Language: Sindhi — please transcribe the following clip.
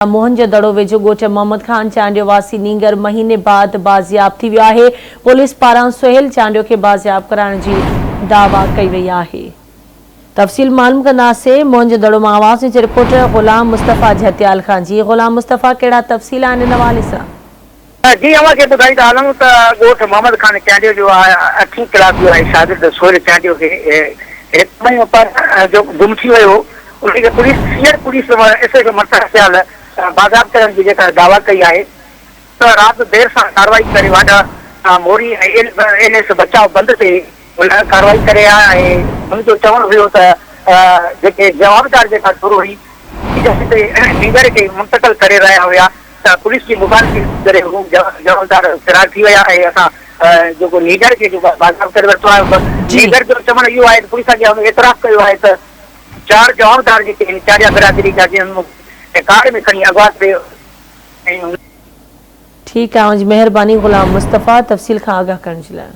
موهن جو دڙو ويجهو ڳوٺ محمد خان چانڊيو واسي نينگر مهيني بعد بازياب ٿي ويو آهي، پوليس پاران سهيل چانڊيو کي بازياب ڪرائڻ جي دعويٰ ڪئي وئي آهي. تفصيل معلوم ڪنداسين موهن جو دڙو مان آواز نيوز جي رپورٽر غلام مصطفيٰ جهتيال کان جي غلام مصطفيٰ ڪهڙا تفصيل آهن ان حوالي سان. جي اوهان کي ٻڌائيندا هلون ته ڳوٺ محمد خان چانڊيو جو اٺين ڪلاس جو شاگرد سهيل چانڊيو کي هڪ مهينو پهريان جو گم ٿي ويو هو ان کي police senior police S H O Murtaza Sial بازياب ڪرڻ جي جيڪا دعويٰ ڪئي آهي ته رات دير سان ڪارروائي ڪري واڍا موري ۽ ايل ايس بچاء بند تي هن ڪارروائي ڪري آ ۽ هن جو چوڻ هيو ته جيڪي جوابدار جيڪا ڌر هئي جتي نينگر کي منتقل ڪري رهيا هيا ته پوليس جي مبارڪي ڪري هو جوابدار فرار ٿي ويا ۽ اسان جيڪو نينگر کي جيڪو بازياب ڪري ورتو آهي نينگر جو چوڻ اهو آهي ته پوليس اڳيان هن اعتراف ڪيو آهي ته چار جوابدار جيڪي آهن چاريا برادري جا جنهن مون کي ڪار ۾ کڻي اغوا ڪري ۽. ٺيڪ آهي اوهان جي مهرباني غلام مصطفيٰ تفصيل کان آگاهه ڪرڻ جي لاء.